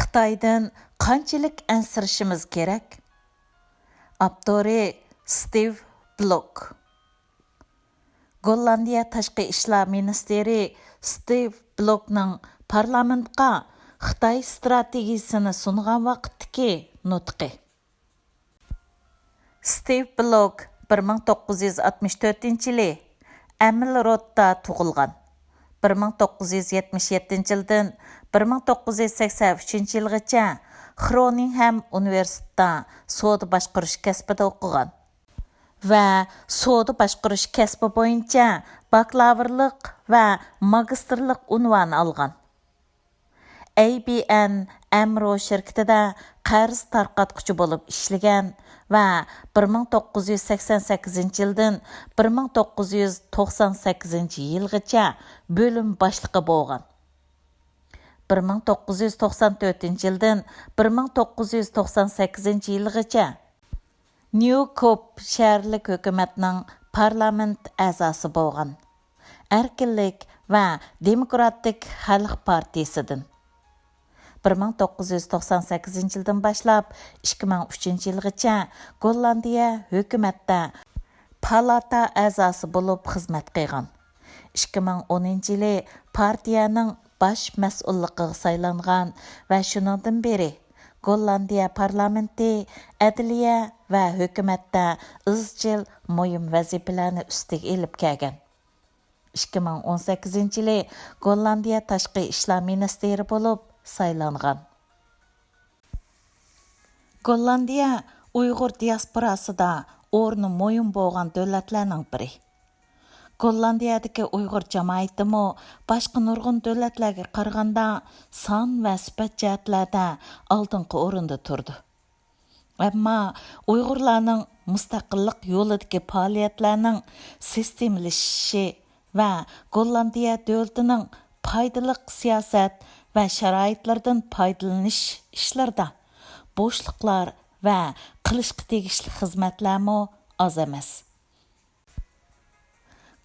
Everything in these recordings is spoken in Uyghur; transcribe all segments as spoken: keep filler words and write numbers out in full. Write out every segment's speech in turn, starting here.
خىتايدىن قانچىلىك ئەنسىرىشىمىز كېرەك؟ ئاپتورى: ستىف بلوك. گوللاندىيە تاشقى ئىشلار مىنىستىرى ستىف بلوكنىڭ پارلامېنتقا خىتاي ستراتېگىيىسىنى سۇنغان ۋاقىتتىكى نۇتقى. ستىف بلوك بىر مىڭ توققۇز يۈز ئاتمىش تۆتىنچى يىلى ئەملروتتا تۇغۇلغان. بىر مىڭ توققۇز يۈز يەتمىش يەتتىنچى يىلدىن بىر مىڭ توققۇز يۈز سەكسەن ئۈچىنچى يىلغىچە خرونىڭھەم ئۇنىۋېرسىتېتتا سودا باشقۇرۇش كەسپىدە ئوقۇغان ۋە سودا باشقۇرۇش كەسپى بويىچە باكلاۋرلىق ۋە ماگىستىرلىق ئۇنۋانى ئالغان. ئەي بى ئېن ئەمرو شىركىتىدە قەرز تارقاتقۇچى بولۇپ ئىشلىگەن ۋە بىر مىڭ توققۇز يۈز سەكسەن سەككىزىنچى يىلدىن بىر مىڭ توققۇز يۈز توقسان سەككىزىنچى يىلغىچە بۆلۈم باشلىقى بولغان. بىر مىڭ توققۇز يۈز توقسان تۆتىنچى يىلدىن بىر مىڭ توققۇز يۈز توقسان سەككىزىنچى يىلغىچە نيۇ كوپ شەھەرلىك ھۆكۈمەتنىڭ پارلامېنت ئەزاسى بولغان. ئەركىنلىك ۋە دېموكراتىك خەلق پارتىيىسىدىن. بىر مىڭ توققۇز يۈز توقسان سەككىزىنچى يىلدىن باشلاپ ئىككى مىڭ ئۈچىنچى يىلغىچە گوللاندىيە ھۆكۈمەتتە پالاتا ئەزاسى بولۇپ خىزمەت قىلغان. ئىككى مىڭ ئونىنچى يىلى پارتىيەنىڭ باش مەسئۇللۇقىغا سايلانغان ۋە شۇنىڭدىن بېرى گوللاندىيە پارلامېنتى، ئەدلىيە ۋە ھۆكۈمەتتە ئىزچىل مۇھىم ۋەزىپىلەرنى ئۈستىگە ئېلىپ كەلگەن. ئىككى مىڭ ئون سەككىزىنچى يىلى گوللاندىيە تاشقى ئىشلار مىنىستىرى بولۇپ سايلانغان. گوللاندىيە ئۇيغۇر دىياسپوراسىدا ئورنى مۇھىم بولغان دۆلەتلەرنىڭ بىرى. گوللاندىيەدىكى ئۇيغۇر جامائىتىمۇ باشقا نۇرغۇن دۆلەتلەرگە قارىغاندا سان ۋە سۈپەت جەھەتلەردە ئالدىنقى ئورۇندا تۇرىدۇ. ئەمما ئۇيغۇرلارنىڭ مۇستەقىللىق يولىدىكى پائالىيەتلەرنىڭ سىستېمىلىشىشى ۋە گوللاندىيە دۆلىتىنىڭ پايدىلىق سىياسەت ۋە شارائىتلاردىن پايدىلىنىش ئىشلىرىدا بوشلۇقلار ۋە قىلىشقا تېگىشلىك خىزمەتلەرمۇ ئاز ئەمەس.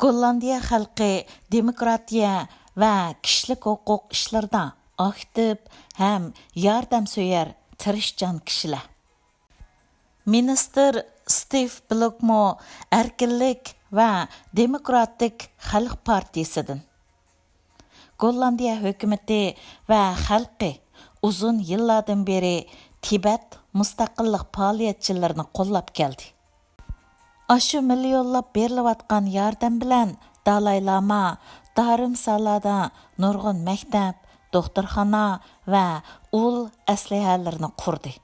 گوللاندىيە خەلقى دېموكراتىيە ۋە كىشىلىك ھوقۇق ئىشلىرىدا ئاكتىپ ھەم ياردەمسۆيەر، تىرىشچان كىشىلەر. مىنىستىر ستىف بلوكمۇ ئەركىنلىك ۋە دېموكراتىك خەلق پارتىيىسىدىن. گوللاندىيە ھۆكۈمىتى ۋە خەلقى ئۇزۇن يىللاردىن بېرى تىبەت مۇستەقىللىق پائالىيەتچىلىرىنى قوللاپ كەلدى. ئاشۇ مىليونلاپ بېرىلىۋاتقان ياردەم بىلەن دالاي لاما دارىمسالادا نۇرغۇن مەكتەپ، دوختۇرخانا ۋە ئۇل ئەسلىھەلىرىنى قۇردى.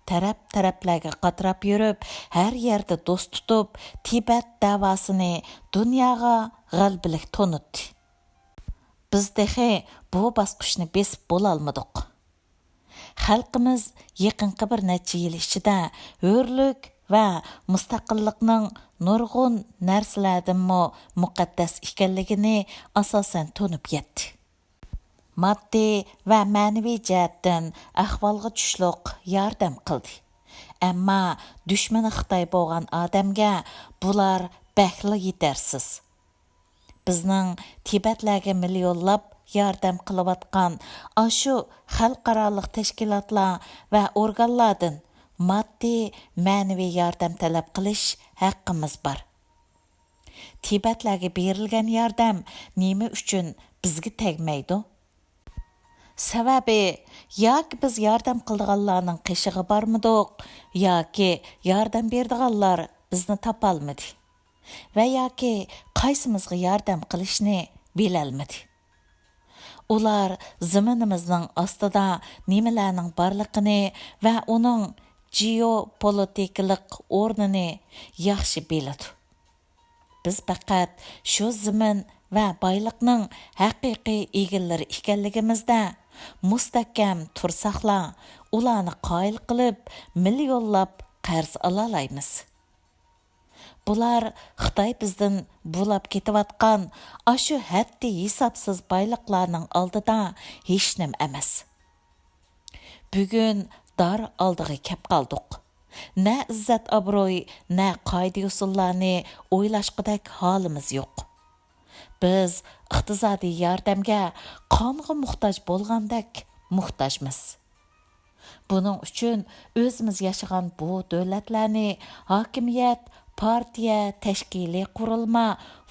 تەرەپ-تەرەپلەرگە قاتراپ يۈرۈپ، ھەر يەردە دوست تۇتۇپ، تىبەت دەۋاسىنى دۇنياغا غەلىبىلىك تونۇتتى. بىز تېخى بۇ باسقۇچنى بېسىپ بولالمىدۇق. خەلقىمىز يېقىنقى بىر نەچچە يىل ئىچىدە ھۆرلۈك ۋە مۇستەقىللىقنىڭ نۇرغۇن نەرسىلەردىنمۇ مۇقەددەس ئىكەنلىكىنى ئاساسەن تونۇپ يەتتى. ماددىي ۋە مەنىۋى جەھەتتىن ئەھۋالغا چۈشلۈق ياردەم قىلدى. ئەمما دۈشمىنى خىتاي بولغان ئادەمگە بۇلار بەكلا يېتەرسىز. بىزنىڭ تىبەتلەرگە مىليونلاپ ياردەم قىلىۋاتقان ئاشۇ خەلقئارالىق تەشكىلاتلار ۋە ئورگانلاردىن ماددىي، مەنىۋى ياردەم تەلەپ قىلىش ھەققىمىز بار. تىبەتلەرگە بېرىلگەن ياردەم نېمە ئۈچۈن بىزگە تەگمەيدۇ؟ سەۋەبى، ياكى بىز ياردەم قىلىدىغانلارنىڭ قېشىغا بارمىدۇق، ياكى ياردەم بېرىدىغانلار بىزنى تاپالمىدى ۋە ياكى قايسىمىزغا ياردەم قىلىشنى بىلەلمىدى. ئۇلار زېمىنىمىزنىڭ ئاستىدا نېمىلەرنىڭ بارلىقىنى ۋە ئۇنىڭ جېئوپولىتىكىلىق ئورنىنى ياخشى بىلىدۇ. بىز پەقەت شۇ زېمىن ۋە بايلىقنىڭ ھەقىقىي ئىگىلىرى ئىكەنلىكىمىزدە مۇستەھكەم تۇرساقلا، ئۇلارنى قايىل قىلىپ، مىليونلاپ قەرز ئالالايمىز. بۇلار خىتاي بىزدىن بۇلاپ كېتىۋاتقان ئاشۇ ھەددى ھېسابسىز بايلىقلارنىڭ ئالدىدا ھېچنېمە ئەمەس. بۈگۈن دار ئالدىغا كەپ قالدۇق. نە ئىززەت-ئابرۇي، نە قائىدە-يوسۇنلارنى ئويلاشقۇدەك ھالىمىز يوق. بىز ئىقتىسادىي ياردەمگە قانغا موھتاج بولغاندەك موھتاجمىز. بۇنىڭ ئۈچۈن ئۆزىمىز ياشىغان بۇ دۆلەتلەرنى ھاكىمىيەت، پارتىيە، تەشكىلىي قۇرۇلما،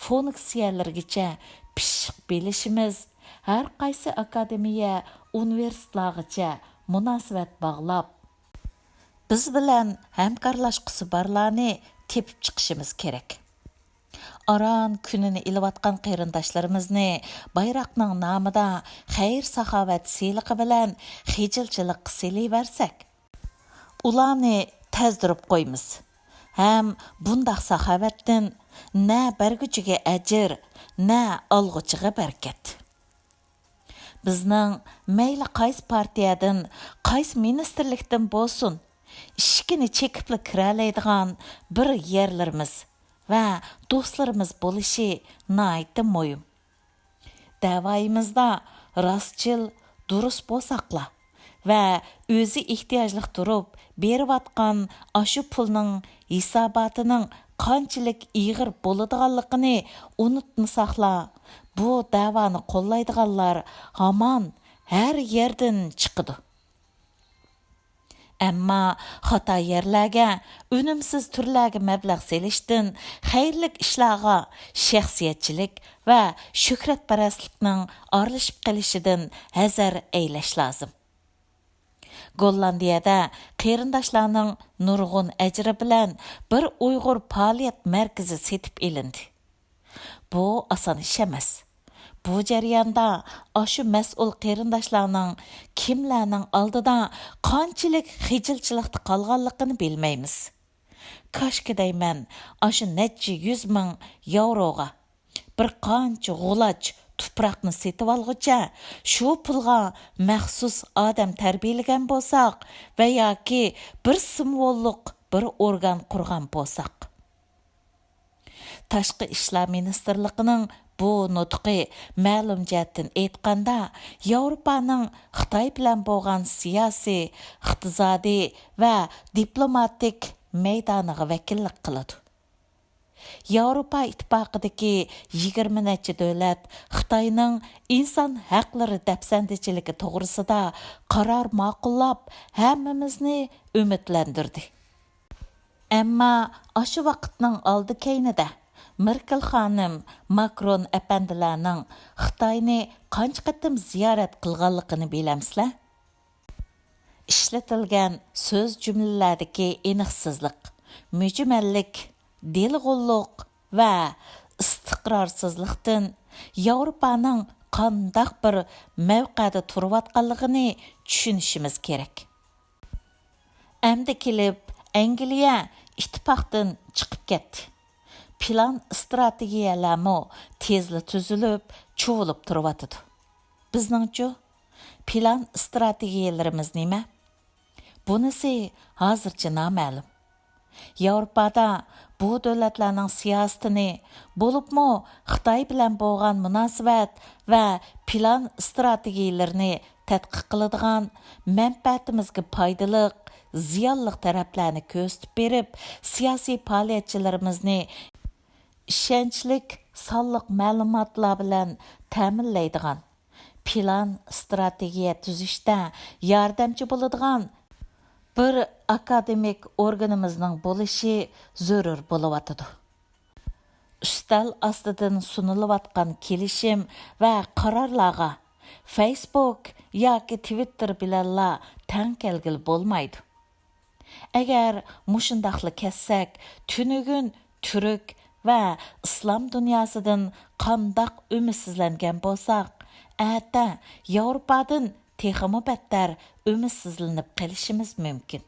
فۇنكسىيەلىرىگىچە پىششىق بىلىشىمىز، ھەر قايسى ئاكادېمىيە، ئۇنىۋېرسىتېتلارغىچە مۇناسىۋەت باغلاپ، بىز بىلەن ھەمكارلاشقۇسى بارلارنى تېپىپ چىقىشىمىز كېرەك. ئاران كۈنىنى ئېلىۋاتقان قېرىنداشلىرىمىزنى بايراقنىڭ نامىدا خەير-ساخاۋەت سىيلىقى بىلەن خىجىلچىلىققا سېلىۋەرسەك، ئۇلارنى تەزدۈرۈپ قويىمىز ھەم بۇنداق ساخاۋەتتىن نە بەرگۈچىگە ئەجىر، نە ئالغۇچىغا بەرىكەت. بىزنىڭ مەيلى قايسى پارتىيەدىن، قايسى مىنىستىرلىكتىن بولسۇن، ئىشىكىنى چېكىپلا كىرەلەيدىغان بىر يەرلىرىمىز ۋە دوستلىرىمىز بولۇشى ناھايىتى مۇھىم. دەۋايىمىزدا راستچىل، دۇرۇس بولساقلا ۋە ئۆزى ئېھتىياجلىق تۇرۇپ بېرىۋاتقان ئاشۇ پۇلنىڭ ھېساباتىنىڭ قانچىلىك ئېغىر بولىدىغانلىقىنى ئۇنتۇمىساقلا، بۇ دەۋانى قوللايدىغانلار ھامان ھەر يەردىن چىقىدۇ. ئەمما خاتا يەرلەرگە، ئۈنۈمسىز تۈرلەرگە مەبلەغ سېلىشتىن، خەيرلىك ئىشلارغا شەخسىيەتچىلىك ۋە شۆھرەتپەرەسلىكنىڭ ئارىلىشىپ قېلىشىدىن ھەزەر ئەيلەش لازىم. گوللاندىيەدە قېرىنداشلارنىڭ نۇرغۇن ئەجرى بىلەن بىر ئۇيغۇر پائالىيەت مەركىزى سېتىپ ئېلىندى. بۇ ئاسان ئىش ئەمەس. بۇ جەرياندا ئاشۇ مەسئۇل قېرىنداشلارنىڭ كىملەرنىڭ ئالدىدا قانچىلىك خىجىلچىلىقتا قالغانلىقىنى بىلمەيمىز. كاشكى دەيمەن، ئاشۇ نەچچە يۈز مىڭ ياۋروغا بىر قانچە غۇلاچ تۇپراقنى سېتىۋالغۇچە، شۇ پۇلغا مەخسۇس ئادەم تەربىيەلىگەن بولساق ۋە ياكى بىر سىمۋوللۇق بىر ئورگان قۇرغان بولساق. تاشقى ئىشلار مىنىستىرلىقىنىڭ بۇ نۇتقى مەلۇم جەھەتتىن ئېيتقاندا، ياۋروپانىڭ خىتاي بىلەن بولغان سىياسىي، ئىقتىسادىي ۋە دىپلوماتىك مەيدانىغا ۋەكىللىك قىلىدۇ. ياۋروپا ئىتتىپاقىدىكى يىگىرمە نەچچە دۆلەت خىتاينىڭ ئىنسان ھەقلىرى دەپسەندىچىلىكى توغرىسىدا قارار ماقۇللاپ، ھەممىمىزنى ئۈمىدلەندۈردى. ئەمما ئاشۇ ۋاقىتنىڭ ئالدى كەينىدە مېركېل خانىم، ماكرون ئەپەندىلەرنىڭ خىتاينى قانچە قېتىم زىيارەت قىلغانلىقىنى بىلەمسىلەر؟ ئىشلىتىلگەن سۆز جۈملىلەردىكى ئېنىقسىزلىق، مۈجمەللىك، دېلىغۇللۇق ۋە ئىستىقرارسىزلىقتىن ياۋروپانىڭ قانداق بىر مەۋقەدە تۇرۇۋاتقانلىقىنى چۈشىنىشىمىز كېرەك. ئەمدى كېلىپ ئەنگلىيە ئىتتىپاقتىن چىقىپ كەتتى. پىلان ئىستراتېگىيەلەرمۇ تېزلا تۈزۈلۈپ، چۇۋۇلۇپ تۇرۇۋاتىدۇ. بىزنىڭچۇ؟ پىلان ئىستراتېگىيەلىرىمىز نېمە؟ بۇنىسى ھازىرچە نامەلۇم. ياۋروپادا بۇ دۆلەتلەرنىڭ سىياسىتىنى، بولۇپمۇ خىتاي بىلەن بولغان مۇناسىۋەت ۋە پىلان ئىستراتېگىيەلىرىنى تەتقىق قىلىدىغان، مەنپەئەتىمىزگە پايدىلىق، زىيانلىق تەرەپلەرنى كۆرسىتىپ بېرىپ، سىياسىي پائالىيەتچىلىرىمىزنى ئىشەنچلىك سانلىق مەلۇماتلار بىلەن تەمىنلەيدىغان، پىلان، ئىستراتېگىيە تۈزۈشتە ياردەمچى بولىدىغان بىر ئاكادېمىك ئورگىنىمىزنىڭ بولۇشى زۆرۈر بولۇۋاتىدۇ. ئۈستەل ئاستىدىن سۇنۇلۇۋاتقان كېلىشىم ۋە قارارلارغا فېيسبۇك ياكى تىۋىتتېر بىلەنلا تەڭ كەلگىلى بولمايدۇ. ئەگەر مۇشۇنداقلا كەتسەك، تۈنۈگۈن تۈرك ۋە ئىسلام دۇنياسىدىن قانداق ئۈمىدسىزلەنگەن بولساق، ئەتە ياۋروپادىن تېخىمۇ بەتتەر ئۈمىدسىزلىنىپ قېلىشىمىز مۇمكىن.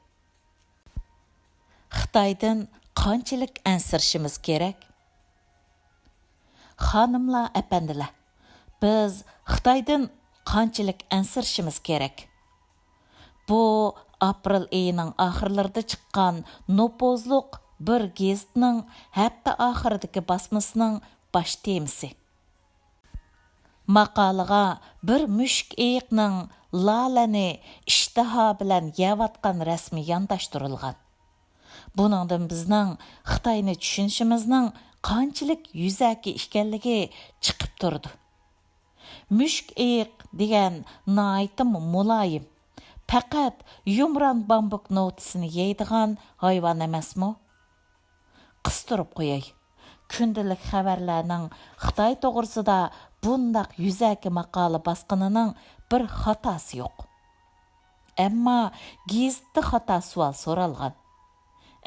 خىتايدىن قانچىلىك ئەنسىرىشىمىز كېرەك؟ خانىملار، ئەپەندىلەر، بىز خىتايدىن قانچىلىك ئەنسىرىشىمىز كېرەك؟ بۇ ئاپرېل ئېيىنىڭ ئاخىرلىرىدا چىققان نوپۇزلۇق بىر گېزىتنىڭ ھەپتە ئاخىرىدىكى باسمىسىنىڭ باش تېمىسى. ماقالىغا بىر مۈشۈك ئېيىقنىڭ لالەنى ئىشتىها بىلەن يەۋاتقان رەسىمى يانداشتۇرۇلغان. بۇنىڭدىن بىزنىڭ خىتاينى چۈشىنىشىمىزنىڭ قانچىلىك يۈزەكى ئىكەنلىكى چىقىپ تۇرىدۇ. مۈشۈك ئېيىق دېگەن ناھايىتىمۇ مۇلايىم، پەقەت يۇمران بامبۇك نوتىسىنى يەيدىغان ھايۋان ئەمەسمۇ؟ قىستۇرۇپ قوياي، كۈندىلىك خەۋەرلەرنىڭ خىتاي توغرىسىدا بۇنداق يۈزەكى ماقالە باسقىنىنىڭ بىر خاتاسى يوق. ئەمما گېزىتتە خاتا سوئال سورالغان.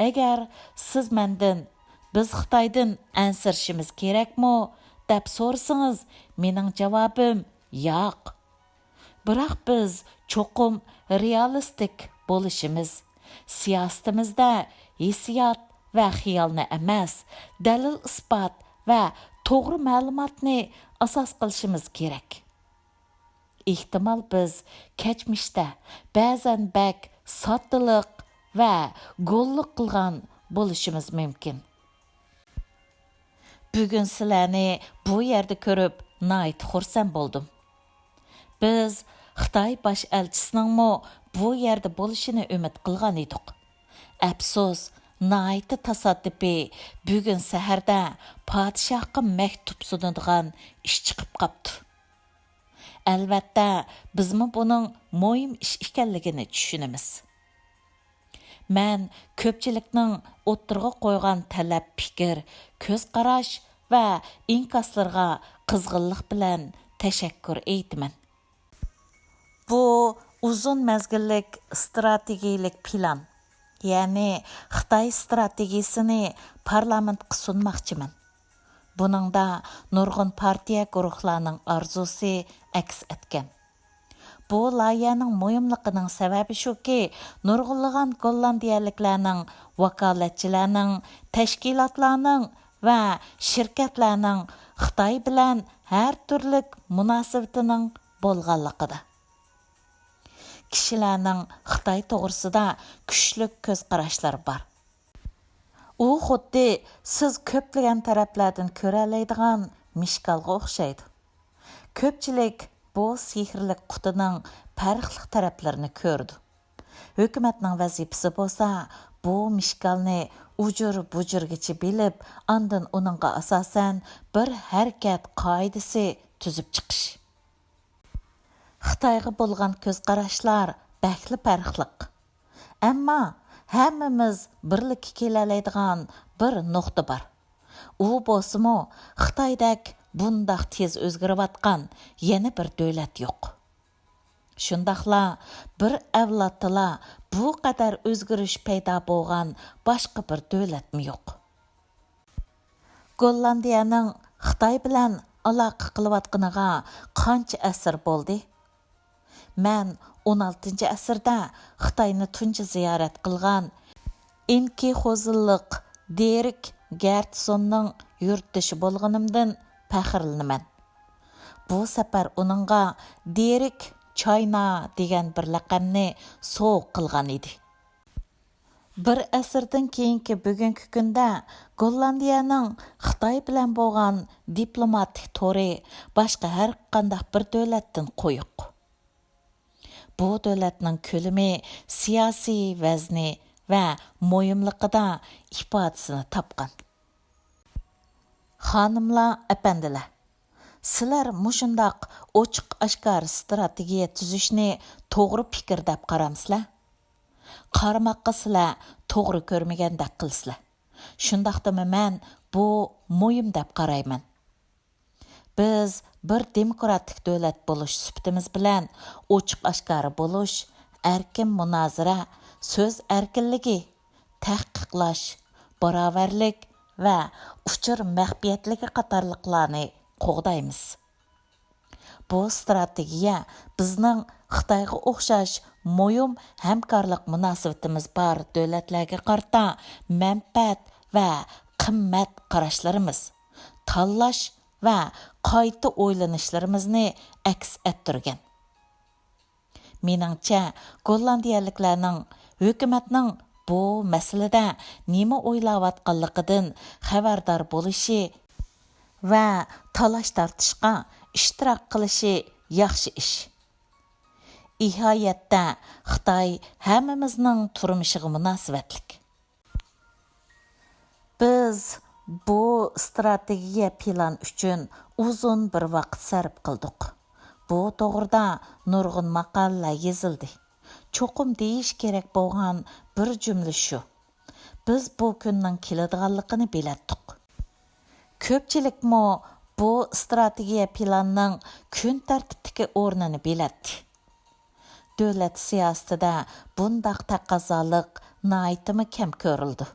ئەگەر سىز مەندىن، «بىز خىتايدىن ئەنسىرىشىمىز كېرەكمۇ؟» دەپ سورىسىڭىز، مېنىڭ جاۋابىم، «ياق.» بىراق بىز چوقۇم رېئالىستىك بولۇشىمىز، سىياسىتىمىزدە ھېسسىيات ۋە خىيالنى ئەمەس، دەلىل-ئىسپات ۋە توغرا مەلۇماتنى ئاساس قىلىشىمىز كېرەك. ئېھتىمال، بىز كەچمىشتە بەزەن بەك ساددىلىق ۋە گوللۇق قىلغان بولۇشىمىز مۇمكىن. بۈگۈن سىلەرنى بۇ يەردە كۆرۈپ ناھايىتى خۇرسەن بولدۇم. بىز خىتاي باش ئەلچىسىنىڭمۇ بۇ يەردە بولۇشىنى ئۈمىد قىلغان ئىدۇق. ئەپسۇس، ناھايىتى تاسادىپىي بۈگۈن سەھەردە پادىشاھقا مەكتۇپ سۇنىدىغان ئىش چىقىپ قاپتۇ. ئەلۋەتتە، بىزمۇ بۇنىڭ مۇھىم ئىش ئىكەنلىكىنى چۈشىنىمىز. مەن كۆپچىلىكنىڭ ئوتتۇرىغا قويغان تەلەپ، پىكىر، كۆز قاراش ۋە ئىنكاسلىرىغا قىزغىنلىق بىلەن تەشەككۈر ئېيتىمەن. بۇ ئۇزۇن مەزگىللىك ئىستراتېگىيەلىك پىلان، يەنى خىتاي ئىستراتېگىيەسىنى پارلامېنتقا سۇنماقچىمەن. بۇنىڭدا نۇرغۇن پارتىيە، گۇرۇھلارنىڭ ئارزۇسى ئەكس ئەتكەن. بۇ لايىھەنىڭ مۇھىملىقىنىڭ سەۋەبى شۇكى، نۇرغۇنلىغان گوللاندىيەلىكلەرنىڭ، ۋاكالەتچىلەرنىڭ، تەشكىلاتلارنىڭ ۋە شىركەتلەرنىڭ خىتاي بىلەن ھەر تۈرلۈك مۇناسىۋىتىنىڭ بولغانلىقىدا. كىشىلەرنىڭ خىتاي توغرىسىدا كۈچلۈك كۆز قاراشلىرى بار. ئۇ خۇددى سىز كۆپلىگەن تەرەپلەردىن كۆرەلەيدىغان مىشكالغا ئوخشايدۇ. كۆپچىلىك بۇ سېھىرلىك قۇتىنىڭ پەرقلىق تەرەپلىرىنى كۆرىدۇ. ھۆكۈمەتنىڭ ۋەزىپىسى بولسا، بۇ مىشكالنى ئۇجۇر-بۇجۇرىغىچە بىلىپ، ئاندىن ئۇنىڭغا ئاساسەن بىر ھەرىكەت قائىدىسى تۈزۈپ چىقىش. خىتايغا بولغان كۆز قاراشلار بەكلا پەرقلىق. ئەمما ھەممىمىز بىرلىككە كېلەلەيدىغان بىر نۇقتا بار. ئۇ بولسىمۇ، خىتايدەك بۇنداق تېز ئۆزگىرىۋاتقان يەنە بىر دۆلەت يوق. شۇنداقلا بىر ئەۋلادتىلا بۇ قەدەر ئۆزگىرىش پەيدا بولغان باشقا بىر دۆلەتمۇ يوق. گوللاندىيەنىڭ خىتاي بىلەن ئالاقە قىلىۋاتقىنىغا قانچە ئەسىر بولدى؟ مەن ئون ئالتىنچى ئەسىردە خىتاينى تۇنجى زىيارەت قىلغان ئىنكىخوزىللىق دېرىك گېرتسوننىڭ يۇرتدىشى بولغىنىمدىن پەخىرلىنىمەن. بۇ سەپەر ئۇنىڭغا دېرىك چاينا دېگەن بىر لەقەمنى سوۋغا قىلغان ئىدى. بىر ئەسىردىن كېيىنكى بۈگۈنكى كۈندە گوللاندىيەنىڭ خىتاي بىلەن بولغان دىپلوماتىك تورى باشقا ھەرقانداق بىر دۆلەتتىن قويۇق. بۇ دۆلەتنىڭ كۆلىمى، سىياسىي ۋەزنى ۋە مۇھىملىقىدا ئىپادىسىنى تاپقان. خانىملار، ئەپەندىلەر، سىلەر مۇشۇنداق ئوچۇق-ئاشكارا ئىستراتېگىيە تۈزۈشنى توغرا پىكىر دەپ قارامسىلەر؟ قارىماققا سىلەر توغرا كۆرمىگەندەك قىلىسىلەر. شۇنداقتىمۇ مەن بۇ مۇھىم دەپ قارايمەن. بىز بىر دېموكراتىك دۆلەت بولۇش سۈپىتىمىز بىلەن ئوچۇق-ئاشكارا بولۇش، ئەركىن مۇنازىرە، سۆز ئەركىنلىكى، تەھقىقلاش، باراۋەرلىك ۋە ئۇچۇر مەخپىيەتلىكى قاتارلىقلارنى قوغدايمىز. بۇ ئىستراتېگىيە بىزنىڭ خىتايغا ئوخشاش مۇھىم ھەمكارلىق مۇناسىۋىتىمىز بار دۆلەتلەرگە قارىتا مەنپەئەت ۋە قىممەت قاراشلىرىمىز، تاللاش ۋە قايتا ئويلىنىشلىرىمىزنى ئەكس ئەتتۈرگەن. مېنىڭچە، گوللاندىيەلىكلەرنىڭ ھۆكۈمەتنىڭ بۇ مەسىلىدە نېمە ئويلاۋاتقانلىقىدىن خەۋەردار بولۇشى ۋە تالاش-تارتىشقا ئىشتىراك قىلىشى ياخشى ئىش. نىھايەتتە، خىتاي ھەممىمىزنىڭ تۇرمۇشىغا مۇناسىۋەتلىك. بىز بۇ ئىستراتېگىيە پىلان ئۈچۈن ئۇزۇن بىر ۋاقىت سەرپ قىلدۇق. بۇ توغرىدا نۇرغۇن ماقالىلەر يېزىلدى. چوقۇم دېيىش كېرەك بولغان بىر جۈملە شۇ، بىز بۇ كۈننىڭ كېلىدىغانلىقىنى بىلەتتۇق. كۆپچىلىكمۇ بۇ ئىستراتېگىيە پىلاننىڭ كۈن تەرتىپتىكى ئورنىنى بىلەتتى. دۆلەت سىياسىتىدە بۇنداق تەقەززالىق ناھايىتىمۇ كەم كۆرۈلىدۇ.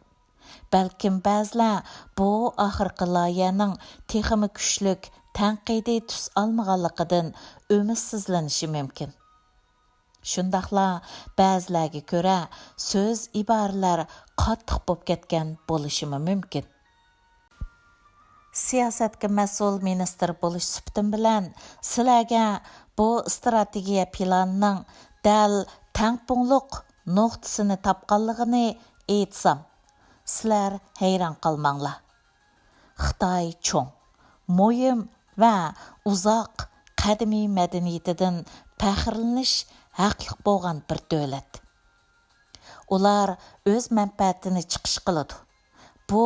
بەلكىم بەزىلەر بۇ ئاخىرقى لايىھەنىڭ تېخىمۇ كۈچلۈك تەنقىدىي تۈس ئالمىغانلىقىدىن ئۈمىدسىزلىنىشى مۇمكىن. شۇنداقلا بەزىلەرگە كۆرە سۆز ئىبارىلەر قاتتىق بولۇپ كەتكەن بولۇشىمۇ مۇمكىن. سىياسەتكە مەسئۇل مىنىستىر بولۇش سۈپىتىم بىلەن سىلەرگە بۇ ئىستراتېگىيە پىلانىنىڭ دەل تەڭپۇڭلۇق نۇقتىسىنى تاپقانلىقىنى ئېيتسام، سىلەر ھەيران قالماڭلار. خىتاي چوڭ، مۇھىم ۋە ئۇزاق قەدىمىي مەدەنىيىتىدىن پەخىرلىنىش ھەقلىق بولغان بىر دۆلەت. ئۇلار ئۆز مەنپەئەتىنى چىقىش قىلىدۇ. بۇ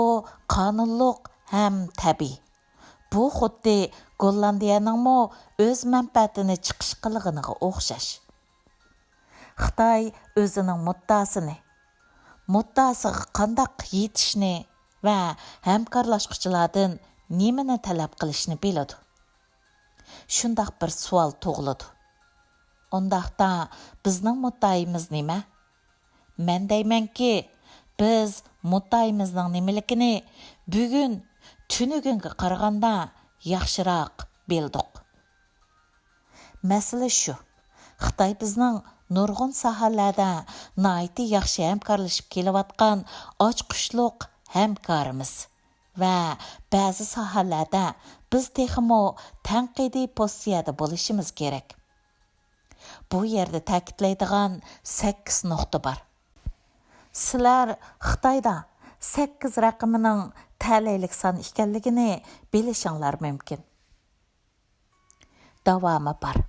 قانۇنلۇق ھەم تەبىئىي. بۇ خۇددى گوللاندىيەنىڭمۇ ئۆز مەنپەئەتىنى چىقىش قىلغىنىغا ئوخشاش. خىتاي ئۆزىنىڭ مۇددىئاسىنى، مۇددىئاسىغا قانداق يېتىشنى ۋە ھەمكارلاشقۇچىلاردىن نېمىنى تەلەپ قىلىشنى بىلىدۇ. شۇنداق بىر سوئال تۇغۇلىدۇ. ئۇنداقتا بىزنىڭ مۇددىئايىمىز نېمە؟ مەن دەيمەنكى، بىز مۇددىئايىمىزنىڭ نېمىلىكىنى بۈگۈن تۈنۈگۈنگە قارىغاندا ياخشىراق بىلدۇق. مەسىلە شۇ، خىتاي بىزنىڭ نۇرغۇن ساھەلەردە ناھايىتى ياخشى ھەمكارلىشىپ كېلىۋاتقان ئاچقۇچلۇق ھەمكارىمىز ۋە بەزى ساھەلەردە بىز تېخىمۇ تەنقىدىي پوزىتسىيەدە بولۇشىمىز كېرەك. بۇ يەردە تەكىتلەيدىغان سەككىز نۇقتا بار. سىلەر خىتايدا سەككىز رەقىمىنىڭ تەلەيلىك سان ئىكەنلىكىنى بىلىشىڭلار مۇمكىن. داۋامى بار.